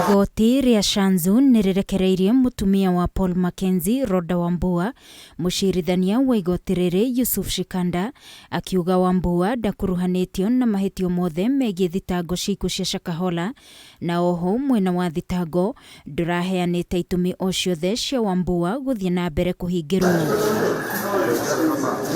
Igooti rĩa Shanzu nĩ rĩrekereirie mũtumia wa Paul Mackenzie, Rhoda Wambua. Mũcirithania wa igooti rĩrĩ Yusuf Shikanda akiuga Wambua ndakuruhanĩtio na mahĩtio mothe megiĩ thitango cia ikuũ cia Shakahola na oho mwena wa thitango ndũraheanĩte itũmi o ciothe cia Wambua gũthiĩ na mbere kũhingĩrwo.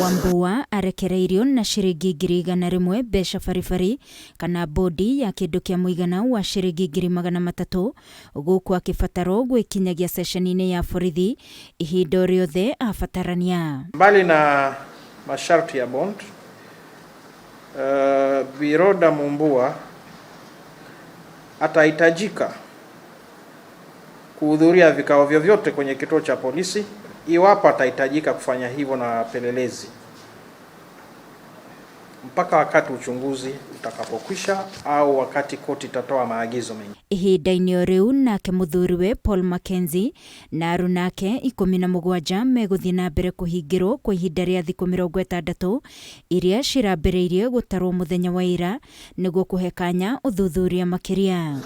Wambua arekereirio na ciringi 100,000 mbeca baribari kana bodi ya kĩndũ kĩa mũigana wa ciringi 300,000 gũkũ akĩbatarwo gwĩkinyagia ceceni-inĩ ya borithi ihinda o rĩothe abatarania. Mbali na masharti ya bond, Bi Rhoda Mumbua atahitajika kuhudhuria vikao vyovyote kwenye kituo cha polisi iwapo atahitajika kufanya hivyo na wapelelezi mpaka wakati uchunguzi utakapokwisha au wakati koti itatoa maagizo mengi. Ihinda-inĩ o rĩu nake mũthuriwe Paul Mackenzie na aruna ake 17 megũthiĩ na mbere kũhingĩrwo kwa ihinda rĩa thikũ 60 iria cirambĩrĩirie gũtarwo mũthenya wa ira nĩguo kũhe kanya ũthuthuria makĩria.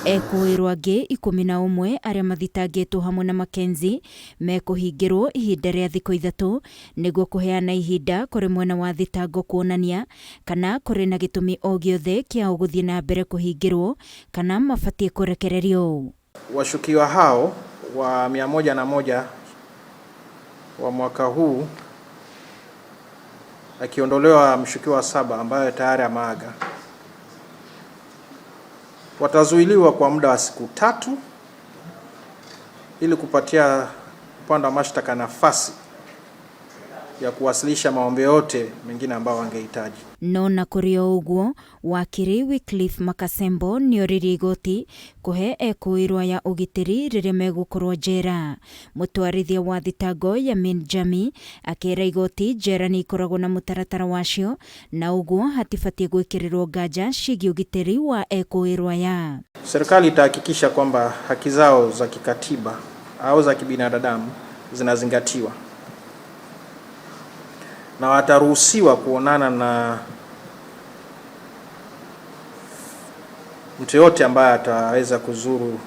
Ekũĩrwo angĩ 11 arĩa mathitangĩtwo hamwe na Mackenzie mekũhingĩrwo ihinda rĩa thikũ 3 nĩguo kũheana ihinda kũrĩ mwena wa thitango kuonania kana kũrĩ na gĩtũmi o gĩothe kĩao gũthiĩ na mbere kũhingĩrwo kana mabatiĩ kũrekererio. Washukiwa hao wa 101 wa mwaka huu akiondolewa mshukiwa wa 7 ambaye tayari ameaga, watazuiliwa kwa muda wa siku 3 ili kupatia upande wa mashtaka nafasi ya kuwasilisha maombi yote mengine ambayo wangehitaji. No na kũrĩ o ũguo, wakiri Wycliffe Makasembo nĩoririe igoti kũhe ekũĩrwo aya ũgitĩri rĩrĩa megũkorwo njera. Mũtwarithia wa thitango Yamin Jami akĩra igoti njera nĩ ikoragwo na mũtaratara wacio na ũguo hatibatiĩ gwĩkĩrĩrwo nganja ciĩgiĩ ũgitĩri wa ekũĩrwo aya. Serikali itahakikisha kwamba haki zao za kikatiba au za kibinadamu zinazingatiwa na wataruhusiwa kuonana na mtu yote ambaye ataweza kuzuru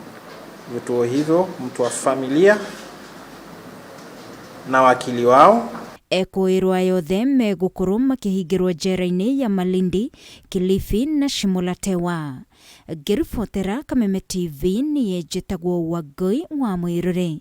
vituo hivyo, mtu wa familia na wakili wao. Ekũĩrwo aya othe megũkorwo makĩhingĩrwo njera-inĩ ya Malindi, Kilifi na Shimo la Tewa. Ngĩribotera Kameme TV niĩ njĩtagwo Wangũi wa Mũirũrĩ.